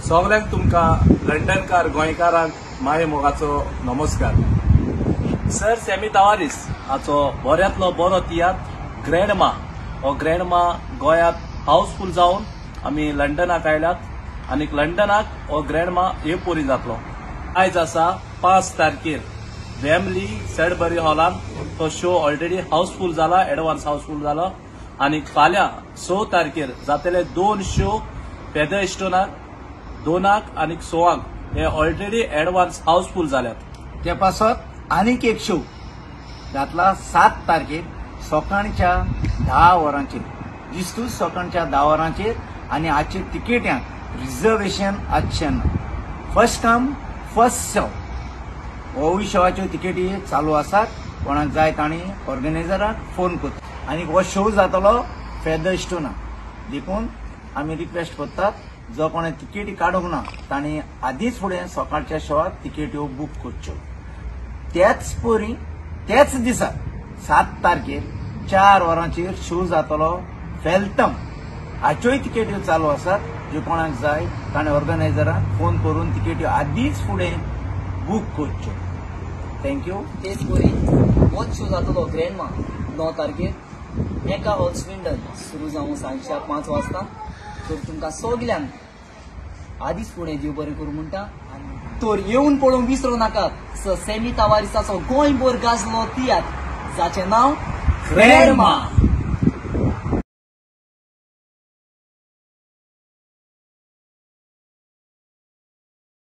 सगल्यांक तुमकां लंडनकार गोंयकारांक माये मोगाचो नमस्कार. सर सॅमी तावारीस हाचो बऱ्यांतलो बरो तियात्र ग्रँडमा, हो ग्रँडमा गोंयांत हाऊसफूल जावन आमी लंडनाक आयल्यात आनी लंडनाक हो ग्रँडमा हे पोरी जातलो. आयज आसा 5 तारखेर वेम्बली सॅडबरी हॉलान तो शो ऑलरेडी हाऊसफूल जाला, एडवान्स हाऊसफूल जाला. आनी फाल्यां 6 तारखेर जातले 2 शो फेदरस्टोनाक 2 आनी 6 हे ऑलरेडी एडवान्स हाऊसफूल जाल्यात. ते पासत आनीक एक शो जातला 7 तारखेर सकाळच्या 10 वरांचेर, जिस्तू सकाळच्या 10 वरांचेर. आनी हाचे तिकेट्यांक रिजर्वेशन आसचें ना, फर्स्ट कम फर्स्ट सर्व. होवूय शोवाच्यो तिकेटी चालू आसात, कोणाक जाय तांणी ऑर्गनायझराक फोन करता. आनी हो शो जातलो फेदरस्टोना, देखून आमी रिक्वेस्ट करतात जो कोणें तिकेटी काडूंक ना तांणी आदींच फुडें सकाळच्या शोवाक तिकेट्यो बूक करच्यो. त्याच परी त्याच दिसा 7 तारखेर 4 वरांचेर शो जातलो फेल्टम, हाच्योय तिकेट्यो चालू आसात. ज्यो कोणाक जाय ताणें ऑर्गनायझराक फोन करून तिकेट्यो आदींच फुडें बूक करच्यो. Thank you. तेच परी होच शो जातलो ग्रँडमा 9 तारखेर एका हॉल स्विंडन सुरू जावन सांजच्या 5 वाजता. तर तुमकां सगल्यांक आदींच फुडें देव बरें करूं म्हणटा. तर येवन पळोवंक विसरूं नाकात सर सॅमी तावारीसाचो गोंयभर गाजलो तियात्र जाचें नांव ग्रँडमा.